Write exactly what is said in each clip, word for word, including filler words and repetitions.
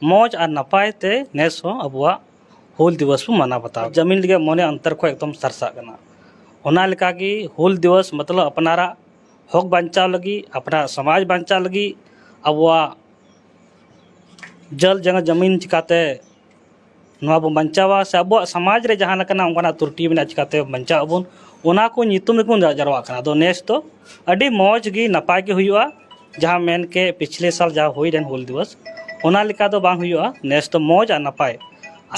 ᱢᱚᱡᱽ ᱟᱨ ᱱᱟᱯᱟᱭ ᱛᱮ ᱱᱮᱥ ᱦᱚᱸ ᱟᱵᱚᱣᱟᱜ ᱦᱩᱞ ᱫᱤᱵᱚᱥ ᱵᱚᱱ ᱢᱟᱱᱟᱣ ᱵᱟᱛᱟᱣ᱾ ᱡᱟᱢᱤᱱ ᱞᱟᱹᱜᱤᱫ ᱢᱚᱱᱮ ᱚᱱᱛᱚᱨ ᱠᱷᱚᱱ ᱮᱠᱫᱚᱢ ᱥᱟᱨᱥᱟᱜ ᱠᱟᱱᱟ᱾ ᱚᱱᱟ ᱞᱮᱠᱟᱜᱮ ᱦᱩᱞ ᱫᱤᱵᱚᱥ ᱢᱚᱛᱞᱚᱵ ᱟᱯᱱᱟᱨᱟᱜ ᱦᱚᱠ ᱵᱟᱧᱪᱟᱣ ᱞᱟᱹᱜᱤᱫ, ᱟᱯᱱᱟᱨᱟᱜ ᱥᱚᱢᱟᱡᱽ ᱵᱟᱧᱪᱟᱣ ᱞᱟᱹᱜᱤᱫ, ᱟᱵᱚᱣᱟᱜ ᱡᱚᱞ ᱡᱟᱭᱜᱟ ᱡᱟᱢᱤᱱ ᱪᱤᱠᱟᱛᱮ ᱱᱚᱣᱟ ᱵᱚᱱ ᱵᱟᱧᱪᱟᱣᱟ ᱥᱮ ᱟᱵᱚᱣᱟᱜ ᱥᱚᱢᱟᱡᱽ ᱨᱮ ᱡᱟᱦᱟᱸ ᱞᱮᱠᱟᱱᱟᱜ ᱚᱱᱠᱟᱱᱟᱜ ᱛᱨᱩᱴᱤ ᱢᱮᱱᱟᱜᱼᱟ, ᱪᱤᱠᱟᱛᱮ ᱵᱟᱧᱪᱟᱣ ᱟᱵᱚᱱ, ᱚᱱᱟ ᱠᱚ ᱧᱩᱛᱩᱢ ᱨᱮᱵᱚᱱ ᱡᱟ-, ᱡᱟᱨᱣᱟᱜ ᱠᱟᱱᱟ᱾ ᱟᱫᱚ ᱱᱮᱥ ᱫᱚ ᱟᱹᱰᱤ ᱢᱚᱡᱽ ᱜᱮ ᱱᱟᱯᱟᱭ ᱜᱮ ᱦᱩᱭᱩᱜᱼᱟ᱾ ᱡᱟᱦᱟᱸ ᱢᱮᱱ ᱠᱮᱫ ᱯᱤᱪᱷᱞᱮ ᱥᱟᱞ ᱡᱟᱦᱟᱸ ᱦᱩᱭ ᱞᱮᱱ ᱦᱩᱞ ᱫᱤᱵᱚᱥ, ᱚᱱᱟ ᱞᱮᱠᱟ ᱫᱚ ᱵᱟᱝ ᱦᱩᱭᱩᱜᱼᱟ᱾ ᱱᱮᱥ ᱫᱚ ᱢᱚᱡᱽ ᱟᱨ ᱱᱟᱯᱟᱭ᱾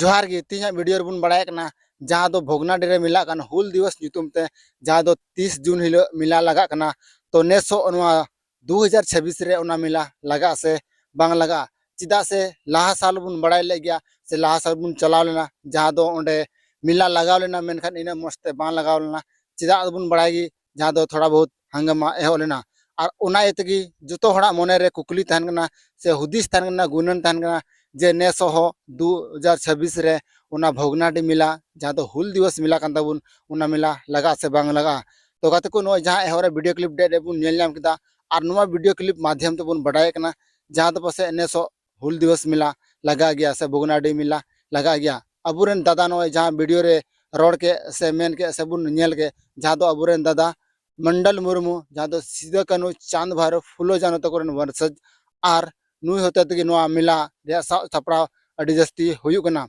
ᱡᱚᱦᱟᱨ ᱜᱮ, ᱛᱮᱦᱮᱧᱟᱜ ᱵᱷᱤᱰᱤᱭᱳ ᱨᱮᱵᱚᱱ ᱵᱟᱲᱟᱭ ᱠᱟᱱᱟ ᱡᱟᱦᱟᱸ ᱫᱚ ᱵᱷᱚᱜᱽᱱᱟᱰᱤ ᱨᱮ ᱢᱮᱞᱟᱜ ᱠᱟᱱ ᱦᱩᱞ ᱫᱤᱵᱚᱥ ᱧᱩᱛᱩᱢ ᱛᱮ, ᱡᱟᱦᱟᱸ ᱫᱚ ᱛᱤᱥ ᱡᱩᱱ ᱦᱤᱞᱳᱜ ᱢᱮᱞᱟ ᱞᱟᱜᱟᱜ ᱠᱟᱱᱟ᱾ ᱛᱚ ᱱᱮᱥ ᱦᱚᱸ ᱱᱚᱣᱟ ᱫᱩ ᱦᱟᱡᱟᱨ ᱪᱷᱟᱵᱵᱤᱥ ᱨᱮ ᱚᱱᱟ ᱢᱮᱞᱟ ᱞᱟᱜᱟᱜᱼᱟ ᱥᱮ ᱵᱟᱝ ᱞᱟᱜᱟᱜᱼᱟ? ᱪᱮᱫᱟᱜ ᱥᱮ ᱞᱟᱦᱟ ᱥᱟᱞ ᱵᱚᱱ ᱵᱟᱲᱟᱭ ᱞᱮᱫ ᱜᱮᱭᱟ ᱥᱮ ᱞᱟᱦᱟ ᱥᱟᱞ ᱵᱚᱱ ᱪᱟᱞᱟᱣ ᱞᱮᱱᱟ, ᱡᱟᱦᱟᱸ ᱫᱚ ᱚᱸᱰᱮ ᱢᱮᱞᱟ ᱞᱟᱜᱟᱣ ᱞᱮᱱᱟ, ᱢᱮᱱᱠᱷᱟᱱ ᱤᱱᱟᱹᱜ ᱢᱚᱡᱽ ᱛᱮ ᱵᱟᱝ ᱞᱟᱜᱟᱣ ᱞᱮᱱᱟ᱾ ᱪᱮᱫᱟᱜ ᱵᱚᱱ ᱵᱟᱲᱟᱭ ᱜᱮ, ᱡᱟᱦᱟᱸ ᱫᱚ ᱛᱷᱚᱲᱟ ᱵᱚᱦᱩᱛ ᱦᱟᱝᱜᱟᱢᱟ ᱮᱦᱚᱵ ᱞᱮᱱᱟ᱾ ᱟᱨ ᱚᱱᱟ ᱤᱭᱟᱹ ᱛᱮᱜᱮ ᱡᱚᱛᱚ ᱦᱚᱲᱟᱜ ᱢᱚᱱᱮ ᱨᱮ ᱠᱩᱠᱞᱤ ᱛᱟᱦᱮᱱ ᱠᱟᱱᱟ ᱥᱮ ᱦᱩᱫᱤᱥ ᱛᱟᱦᱮᱱ ᱠᱟᱱᱟ, ᱜᱩᱱᱟᱹᱱ ᱛᱟᱦᱮᱱ ᱠᱟᱱᱟ ᱡᱮ ᱱᱮᱥ ᱦᱚᱸ ᱫᱩ ᱦᱟᱡᱟᱨ ᱪᱷᱟᱵᱵᱤᱥ ᱨᱮ ᱚᱱᱟ ᱵᱷᱚᱜᱽᱱᱟᱰᱤ ᱢᱮᱞᱟ, ᱡᱟᱦᱟᱸ ᱫᱚ ᱦᱩᱞ ᱫᱤᱵᱚᱥ ᱢᱮᱞᱟ ᱠᱟᱱ ᱛᱟᱵᱚᱱ, ᱚᱱᱟ ᱢᱮᱞᱟ ᱞᱟᱜᱟᱜᱼᱟ ᱥᱮ ᱵᱟᱝ ᱞᱟᱜᱟᱜᱼᱟ᱾ ᱛᱚ ᱜᱟᱛᱮ ᱠᱚ, ᱱᱚᱜᱼᱚᱭ ᱡᱟᱦᱟᱸ ᱮᱦᱚᱵ ᱨᱮ ᱵᱷᱤᱰᱤᱭᱳ ᱠᱞᱤᱯ ᱰᱮ ᱰᱮ ᱵᱚᱱ ᱧᱮᱞ ᱧᱟᱢ ᱠᱮᱫᱟ, ᱟᱨ ᱱᱚᱣᱟ ᱵᱷᱤᱰᱤᱭᱳ ᱠᱞᱤᱯ ᱢᱟᱫᱽᱫᱷᱚᱢ ᱛᱮᱵᱚᱱ ᱵᱟᱰᱟᱭᱮᱫ ᱠᱟᱱᱟ ᱡᱟᱦᱟᱸ ᱫᱚ ᱯᱟᱥᱮᱡ ᱱᱮᱥᱚᱜ ᱦᱩᱞ ᱫᱤᱵᱚᱥ ᱢᱮᱞᱟ ᱞᱟᱜᱟᱜ ᱜᱮᱭᱟ ᱥᱮ ᱵᱷᱚᱜᱽᱱᱟᱰᱤ ᱢᱮᱞᱟ ᱞᱟᱜᱟᱜ ᱜᱮᱭᱟ᱾ ᱟᱵᱚᱨᱮᱱ ᱫᱟᱫᱟ ᱱᱚᱜᱼᱚᱭ ᱡᱟᱦᱟᱸ ᱵᱷᱤᱰᱤᱭᱳ ᱨᱮ ᱨᱚᱲ ᱠᱮᱫ ᱥᱮ ᱢᱮᱱ ᱠᱮᱫ ᱥᱮ ᱵᱚᱱ ᱧᱮᱞ ᱠᱮᱫ, ᱡᱟᱦᱟᱸ ᱫᱚ ᱟᱵᱚᱨᱮᱱ ᱫᱟᱫᱟ ᱢᱚᱱᱰᱚᱞ ᱢᱩᱨᱢᱩ, ᱡᱟᱦᱟᱸ ᱫᱚ ᱥᱤᱫᱩ ᱠᱟᱹᱱᱦᱩ ᱪᱟᱸᱫᱽ ᱵᱷᱟᱭᱨᱳ ᱯᱷᱩᱞᱳ ᱡᱷᱟᱱᱳ ᱛᱟᱠᱚ ᱨᱮᱱ ᱵᱚᱝᱥᱚᱡᱽ, ᱟᱨ ᱱᱩᱭ ᱦᱚᱛᱮ ᱛᱮᱜᱮ ᱱᱚᱣᱟ ᱢᱮᱞᱟ ᱨᱮᱭᱟᱜ ᱥᱟᱵ ᱥᱟᱯᱲᱟᱣ ᱟᱹᱰᱤ ᱡᱟᱹᱥᱛᱤ ᱦᱩᱭᱩᱜ ᱠᱟᱱᱟ᱾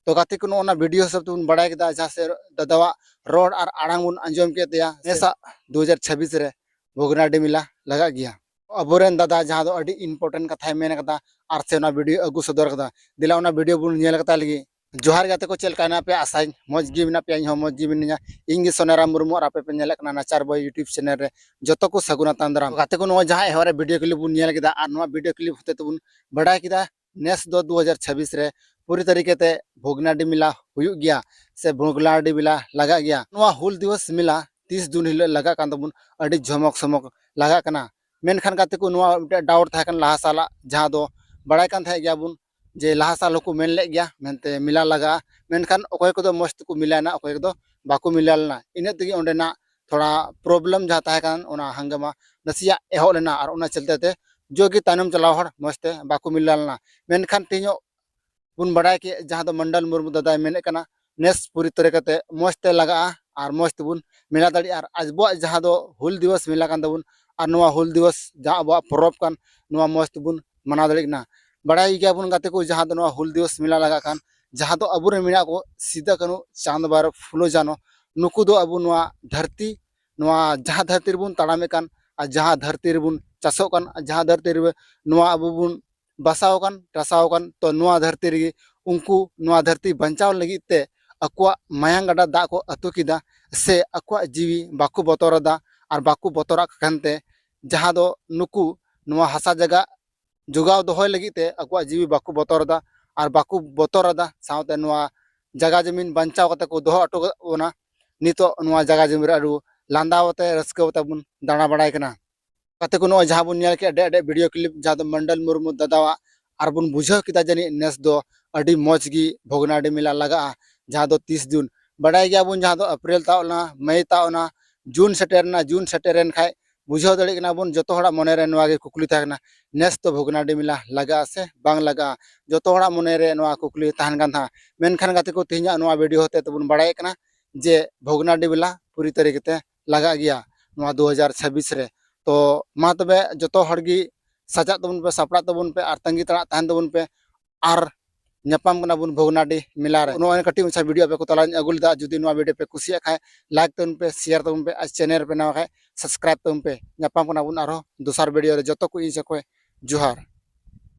ᱛᱚ ᱜᱟᱛᱮ ᱠᱚ, ᱱᱚᱜᱼᱚ ᱱᱟ ᱵᱷᱤᱰᱤᱭᱳ ᱦᱤᱥᱟᱹᱵ ᱛᱮᱵᱚᱱ ᱵᱟᱲᱟᱭ ᱠᱮᱫᱟ, ᱡᱟᱦᱟᱸ ᱥᱮ ᱫᱟᱫᱟᱣᱟᱜ ᱨᱚᱲ ᱟᱨ ᱟᱲᱟᱝ ᱵᱚᱱ ᱟᱸᱡᱚᱢ ᱠᱮᱫ ᱛᱟᱭᱟ᱾ ᱱᱮᱥᱟᱜ ᱫᱩ ᱦᱟᱡᱟᱨ ᱪᱷᱟᱵᱵᱤᱥ ᱨᱮ ᱵᱷᱚᱜᱽᱱᱟᱰᱤ ᱢᱮᱞᱟ ᱞᱟᱜᱟᱜ ᱜᱮᱭᱟ᱾ ᱟᱵᱚᱨᱮᱱ ᱫᱟᱫᱟ ᱡᱟᱦᱟᱸ ᱫᱚ ᱟᱹᱰᱤ important ᱠᱟᱛᱷᱟᱭ ᱢᱮᱱ ᱠᱟᱫᱟ ᱟᱨ ᱥᱮ ᱚᱱᱟ ᱵᱷᱤᱰᱤᱭᱳ ᱟᱹᱜᱩ ᱥᱚᱫᱚᱨ ᱠᱟᱫᱟ, ᱫᱮᱞᱟ ᱚᱱᱟ ᱵᱷᱤᱰᱤᱭᱳ ᱵᱚᱱ ᱧᱮᱞ ᱠᱟᱛᱟ ᱞᱟᱹᱜᱤᱫ᱾ ᱡᱚᱦᱟᱨ ᱜᱮ ᱜᱟᱛᱮ ᱠᱚ, ᱪᱮᱫ ᱞᱮᱠᱟ ᱢᱮᱱᱟᱜ ᱯᱮᱭᱟ? ᱟᱥᱟᱧ ᱢᱚᱡᱽ ᱜᱮ ᱢᱮᱱᱟᱜ ᱯᱮᱭᱟ, ᱤᱧ ᱦᱚᱸ ᱢᱚᱡᱽ ᱜᱮ ᱢᱤᱱᱟᱹᱧᱟ᱾ ᱤᱧ ᱜᱮ ᱥᱚᱱᱮᱨᱟᱢ ᱢᱩᱨᱢᱩ ᱟᱨ ᱟᱯᱮ ᱯᱮ ᱧᱮᱞᱮᱫ ᱠᱟᱱᱟ ᱱᱟᱪᱟᱨ ᱵᱚᱭ YouTube ᱪᱮᱱᱮᱞ ᱨᱮ᱾ ᱡᱚᱛᱚ ᱠᱚ ᱥᱟᱹᱜᱩᱱ ᱟᱛᱟᱝ ᱫᱟᱨᱟᱢ᱾ ᱜᱟᱛᱮ ᱠᱚ, ᱱᱚᱜᱼᱚᱭ ᱡᱟᱦᱟᱸ ᱮᱦᱚᱵ ᱨᱮ ᱵᱷᱤᱰᱤᱭᱳ ᱠᱞᱤᱯ ᱵᱚᱱ ᱧᱮᱞ ᱠᱮᱫᱟ ᱟᱨ ᱱᱚᱣᱟ ᱵᱷᱤᱰᱤᱭᱳ ᱠᱞᱤᱯ ᱦᱚᱛᱮ ᱛᱮᱵᱚᱱ ᱵᱟᱰᱟᱭ ᱠᱮᱫᱟ ᱱᱮᱥ ᱫᱚ ᱫᱩ ᱦᱟᱡᱟᱨ ᱪᱷᱟᱵᱵᱤᱥ ᱨᱮ ᱯᱩᱨᱟᱹ ᱛᱟᱹᱨᱤᱠᱷ ᱛᱮ ᱵᱷᱚᱜᱽᱱᱟᱰᱤ ᱢᱮᱞᱟ ᱦᱩᱭᱩᱜ ᱜᱮᱭᱟ ᱥᱮ ᱵᱷᱚᱜᱽᱱᱟᱰᱤ ᱢᱮᱞᱟ ᱞᱟᱜᱟᱜ ᱜᱮᱭᱟ᱾ ᱱᱚᱣᱟ ᱦᱩᱞ ᱫᱤᱵᱚᱥ ᱢᱮᱞᱟ ᱛᱤᱥ ᱡᱩᱱ ᱦᱤᱞᱳᱜ ᱞᱟᱜᱟᱜ ᱠᱟᱱ ᱛᱟᱵᱚᱱ, ᱟᱹᱰᱤ ᱡᱷᱚᱢᱚᱠ ᱥᱚᱢᱚᱠ ᱞᱟᱜᱟᱜ ᱠᱟᱱᱟ᱾ ᱢᱮᱱᱠᱷᱟᱱ ᱜᱟᱛᱮ ᱠᱚ, ᱱᱚᱣᱟ ᱢᱤᱫᱴᱮᱱ ᱰᱟᱣᱩᱴ ᱛᱟᱦᱮᱸ ᱠᱟᱱᱟ ᱞᱟᱦᱟ ᱥᱟᱞᱟᱜ, ᱡᱟᱦᱟᱸ ᱫᱚ ᱵᱟᱲᱟᱭ ᱠᱟᱱ ᱛᱟᱦᱮᱸ ᱜᱮᱭᱟ ᱵᱚᱱ ᱡᱮ ᱞᱟᱦᱟ ᱥᱟᱞ ᱦᱚᱸᱠᱚ ᱢᱮᱱ ᱞᱮᱫ ᱜᱮᱭᱟ ᱢᱮᱱᱛᱮ ᱢᱮᱞᱟ ᱞᱟᱜᱟᱜᱼᱟ, ᱢᱮᱱᱠᱷᱟᱱ ᱚᱠᱚᱭ ᱠᱚᱫᱚ ᱢᱚᱡᱽ ᱛᱮᱠᱚ ᱢᱮᱞᱟᱭᱮᱱᱟ, ᱚᱠᱚᱭ ᱠᱚᱫᱚ ᱵᱟᱠᱚ ᱢᱮᱞᱟ ᱞᱮᱱᱟ᱾ ᱤᱱᱟᱹᱜ ᱛᱮᱜᱮ ᱚᱸᱰᱮᱱᱟᱜ ᱛᱷᱚᱲᱟ problem ᱡᱟᱦᱟᱸ ᱛᱟᱦᱮᱸ ᱠᱟᱱ, ᱚᱱᱟ ᱦᱟᱝᱜᱟᱢᱟ ᱱᱟᱥᱮᱭᱟᱜ ᱮᱦᱚᱵ ᱞᱮᱱᱟ ᱟᱨ ᱚᱱᱟ ᱪᱚᱞᱛᱮ ᱛᱮ ᱡᱚᱜᱮ ᱛᱟᱭᱱᱚᱢ ᱪᱟᱞᱟᱣ ᱦᱚᱲ ᱢᱚᱡᱽ ᱛᱮ ᱵᱟᱠᱚ ᱢᱮᱞᱟ ᱞᱮᱱᱟ᱾ ᱢᱮᱱᱠᱷᱟᱱ ᱛᱮᱦᱮᱧᱚᱜ ᱵᱚᱱ ᱵᱟᱲᱟᱭ ᱠᱮᱫ, ᱡᱟᱦᱟᱸ ᱫᱚ ᱢᱚᱱᱰᱚᱞ ᱢᱩᱨᱢᱩ ᱫᱟᱫᱟᱭ ᱢᱮᱱᱮᱫ ᱠᱟᱱᱟ, ᱱᱮᱥ ᱯᱩᱨᱤ ᱛᱚᱨᱤᱠᱟ ᱛᱮ ᱢᱚᱡᱽ ᱛᱮ ᱞᱟᱜᱟᱜᱼᱟ ᱟᱨ ᱢᱚᱡᱽ ᱛᱮᱵᱚᱱ ᱢᱮᱞᱟ ᱫᱟᱲᱮᱭᱟᱜᱼᱟ᱾ ᱟᱨ ᱟᱵᱚᱣᱟᱜ ᱡᱟᱦᱟᱸ ᱫᱚ ᱦᱩᱞ ᱫᱤᱵᱚᱥ ᱢᱮᱞᱟ ᱠᱟᱱ ᱛᱟᱵᱚᱱ, ᱟᱨ ᱱᱚᱣᱟ ᱦᱩᱞ ᱫᱤᱵᱚᱥ ᱡᱟᱦᱟᱸ ᱟᱵᱚᱣᱟᱜ ᱯᱚᱨᱚᱵᱽ ᱠᱟᱱ, ᱱᱚᱣᱟ ᱢᱚᱡᱽ ᱛᱮᱵᱚᱱ ᱢᱟᱱᱟᱣ ᱫᱟᱲᱮᱭᱟᱜ ᱠᱟᱱᱟ᱾ ᱵᱟᱲᱟᱭ ᱜᱮᱭᱟᱵᱚᱱ ᱜᱟᱛᱮ ᱠᱚ, ᱡᱟᱦᱟᱸ ᱫᱚ ᱱᱚᱣᱟ ᱦᱩᱞ ᱫᱤᱵᱚᱥ ᱢᱮᱞᱟ ᱞᱟᱜᱟᱜ ᱠᱟᱱ, ᱡᱟᱦᱟᱸ ᱫᱚ ᱟᱵᱚᱨᱮᱱ ᱢᱮᱱᱟᱜ ᱠᱚ ᱥᱤᱫᱟᱹ ᱠᱟᱹᱱᱦᱩ, ᱪᱟᱸᱫᱽ ᱵᱷᱟᱭᱨᱚ, ᱯᱷᱩᱞᱳ ᱡᱷᱟᱱᱚ, ᱱᱩᱠᱩ ᱫᱚ ᱟᱵᱚ ᱱᱚᱣᱟ ᱫᱷᱟᱹᱨᱛᱤ, ᱱᱚᱣᱟ ᱡᱟᱦᱟᱸ ᱫᱷᱟᱹᱨᱛᱤ ᱨᱮᱵᱚᱱ ᱛᱟᱲᱟᱢᱮᱫ ᱠᱟᱱ, ᱟᱨ ᱡᱟᱦᱟᱸ ᱫᱷᱟᱹᱨᱛᱤ ᱨᱮᱵᱚᱱ ᱪᱟᱥᱚᱜ ᱠᱟᱱ, ᱟᱨ ᱡᱟᱦᱟᱸ ᱫᱷᱟᱹᱨᱛᱤ ᱨᱮ ᱱᱚᱣᱟ ᱟᱵᱚ ᱵᱚᱱ ᱵᱟᱥᱟᱣ ᱟᱠᱟᱱ, ᱴᱟᱥᱟᱣ ᱟᱠᱟᱱ, ᱛᱚ ᱱᱚᱣᱟ ᱫᱷᱟᱹᱨᱛᱤ ᱨᱮᱜᱮ ᱩᱱᱠᱩ ᱱᱚᱣᱟ ᱫᱷᱟᱹᱨᱛᱤ ᱵᱟᱧᱪᱟᱣ ᱞᱟᱹᱜᱤᱫ ᱛᱮ ᱟᱠᱚᱣᱟᱜ ᱢᱟᱭᱟᱝ ᱜᱟᱰᱟ ᱫᱟᱜ ᱠᱚ ᱟᱹᱛᱩ ᱠᱮᱫᱟ, ᱥᱮ ᱟᱠᱚᱣᱟᱜ ᱡᱤᱣᱤ ᱵᱟᱠᱚ ᱵᱚᱛᱚᱨ ᱟᱫᱟ᱾ ᱟᱨ ᱵᱟᱠᱚ ᱵᱚᱛᱚᱨᱟᱜ ᱠᱟᱱᱛᱮ ᱡᱟᱦᱟᱸ ᱫᱚ ᱱᱩᱠᱩ ᱱᱚᱣᱟ ᱦᱟᱥᱟ ᱡᱟᱭᱜᱟ ᱡᱚᱜᱟᱣ ᱫᱚᱦᱚᱭ ᱞᱟᱹᱜᱤᱫ ᱛᱮ ᱟᱠᱚᱣᱟᱜ ᱡᱤᱣᱤ ᱵᱟᱠᱚ ᱵᱚᱛᱚᱨ ᱟᱫᱟ᱾ ᱟᱨ ᱵᱟᱠᱚ ᱵᱚᱛᱚᱨ ᱟᱫᱟ, ᱥᱟᱶᱛᱮ ᱱᱚᱣᱟ ᱡᱟᱭᱜᱟ ᱡᱚᱢᱤᱱ ᱵᱟᱧᱪᱟᱣ ᱠᱟᱛᱮ ᱠᱚ ᱫᱚᱦᱚ ᱦᱚᱴᱚ ᱠᱟᱜ ᱵᱚᱱᱟ᱾ ᱱᱤᱛᱚᱜ ᱱᱚᱣᱟ ᱡᱟᱭᱜᱟ ᱡᱚᱢᱤ ᱨᱮ ᱟᱹᱰᱤ ᱞᱟᱸᱫᱟ ᱟᱛᱮ, ᱨᱟᱹᱥᱠᱟᱹ ᱟᱛᱮ ᱵᱚᱱ ᱫᱟᱬᱟ ᱵᱟᱲᱟᱭ ᱠᱟᱱᱟ᱾ ᱜᱟᱛᱮ ᱠᱚ, ᱱᱚᱜᱼᱚᱭ ᱡᱟᱦᱟᱸ ᱵᱚᱱ ᱧᱮᱞ ᱠᱮᱫ ᱟᱹᱰᱤ ᱟᱹᱰᱤ video clip, ᱡᱟᱦᱟᱸ ᱫᱚ ᱢᱚᱱᱰᱚᱞ ᱢᱩᱨᱢᱩ ᱫᱟᱫᱟᱣᱟᱜ, ᱟᱨ ᱵᱚᱱ ᱵᱩᱡᱷᱟᱹᱣ ᱠᱮᱫᱟ ᱡᱟᱹᱱᱤᱡ ᱱᱮᱥ ᱫᱚ ᱟᱹᱰᱤ ᱢᱚᱡᱽ ᱜᱮ ᱵᱷᱚᱜᱽᱱᱟᱰᱤ ᱢᱮᱞᱟ ᱞᱟᱜᱟᱜᱼᱟ, ᱡᱟᱦᱟᱸ ᱫᱚ ᱛᱤᱥ ᱡᱩᱱ᱾ ᱵᱟᱲᱟᱭ ᱜᱮᱭᱟᱵᱚᱱ ᱡᱟᱦᱟᱸ ᱫᱚ ᱮᱯᱨᱤᱞ ᱛᱟᱵ ᱮᱱᱟ, ᱢᱮᱭ ᱛᱟᱵ ᱮᱱᱟ, ᱡᱩᱱ ᱥᱮᱴᱮᱨ ᱮᱱᱟ᱾ ᱡᱩᱱ ᱥᱮᱴᱮᱨ ᱮᱱ ᱠᱷᱟᱡ ᱵᱩᱡᱷᱟᱹᱣ ᱫᱟᱲᱮᱭᱟᱜ ᱠᱟᱱᱟ ᱵᱚᱱ, ᱡᱚᱛᱚ ᱦᱚᱲᱟᱜ ᱢᱚᱱᱮ ᱨᱮ ᱱᱚᱣᱟ ᱜᱮ ᱠᱩᱠᱞᱤ ᱛᱟᱦᱮᱸ ᱠᱟᱱᱟ, ᱱᱮᱥ ᱫᱚ ᱵᱷᱚᱜᱽᱱᱟᱰᱤ ᱢᱮᱞᱟ ᱞᱟᱜᱟᱜᱼᱟ ᱥᱮ ᱵᱟᱝ ᱞᱟᱜᱟᱜᱼᱟ? ᱡᱚᱛᱚ ᱦᱚᱲᱟᱜ ᱢᱚᱱᱮ ᱨᱮ ᱱᱚᱣᱟ ᱠᱩᱠᱞᱤ ᱛᱟᱦᱮᱱ ᱠᱟᱱ ᱛᱟᱦᱮᱸᱫ᱾ ᱢᱮᱱᱠᱷᱟᱱ ᱜᱟᱛᱮ ᱠᱚ, ᱛᱮᱦᱮᱧᱟᱜ ᱱᱚᱣᱟ video ᱦᱚᱛᱮ ᱛᱮᱵᱚᱱ ᱵᱟᱲᱟᱭᱮᱫ ᱠᱟᱱᱟ ᱡᱮ ᱵᱷᱚᱜᱽᱱᱟᱰᱤ ᱢᱮᱞᱟ ᱯᱩᱨᱤ ᱛᱟᱹᱨᱤᱠᱷ ᱛᱮ ᱞᱟᱜᱟᱜ ᱜᱮᱭᱟ ᱱᱚᱣᱟ ᱫᱩ ᱦᱟᱡᱟᱨ ᱪᱷᱟᱵᱵᱤᱥ ᱨᱮ᱾ ᱛᱚ ᱢᱟ ᱛᱚᱵᱮ ᱡᱚᱛᱚ ᱦᱚᱲ ᱜᱮ ᱥᱟᱡᱟᱜ ᱛᱟᱵᱚᱱ ᱯᱮ, ᱥᱟᱯᱲᱟᱜ ᱛᱟᱵᱚᱱ ᱯᱮ, ᱟᱨ ᱛᱟᱺᱜᱤ ᱛᱟᱲᱟᱜ ᱛᱟᱦᱮᱱ ᱛᱟᱵᱚᱱ ᱯᱮ᱾ ᱟᱨ ᱧᱟᱯᱟᱢ ᱠᱟᱱᱟ ᱵᱚᱱ ᱵᱷᱚᱜᱽᱱᱟᱰᱤ ᱢᱮᱞᱟ ᱨᱮ᱾ ᱱᱚᱜᱼᱚᱭ ᱠᱟᱹᱴᱤᱡ ᱢᱟᱪᱷᱟ video ᱟᱯᱮ ᱠᱚ ᱛᱟᱞᱟᱧ ᱟᱹᱜᱩ ᱞᱮᱫᱟ᱾ ᱡᱩᱫᱤ ᱱᱚᱣᱟ video ᱯᱮ ᱠᱩᱥᱤᱭᱟᱜ ᱠᱷᱟᱡ, like ᱛᱟᱵᱚᱱ ᱯᱮ, share ᱛᱟᱵᱚᱱ ᱯᱮ, ᱟᱨ channel ᱨᱮ ᱯᱮ ᱱᱟᱣᱟ ᱠᱷᱟᱡ subscribe ᱛᱟᱵᱚᱱ ᱯᱮ᱾ ᱧᱟᱯᱟᱢ ᱠᱟᱱᱟ ᱵᱚᱱ ᱟᱨᱦᱚᱸ ᱫᱚᱥᱟᱨ video ᱨᱮ᱾ ᱡᱚᱛᱚ ᱠᱚ ᱤᱧ ᱥᱮᱫ ᱠᱷᱚᱡ ᱡᱚᱦᱟᱨ᱾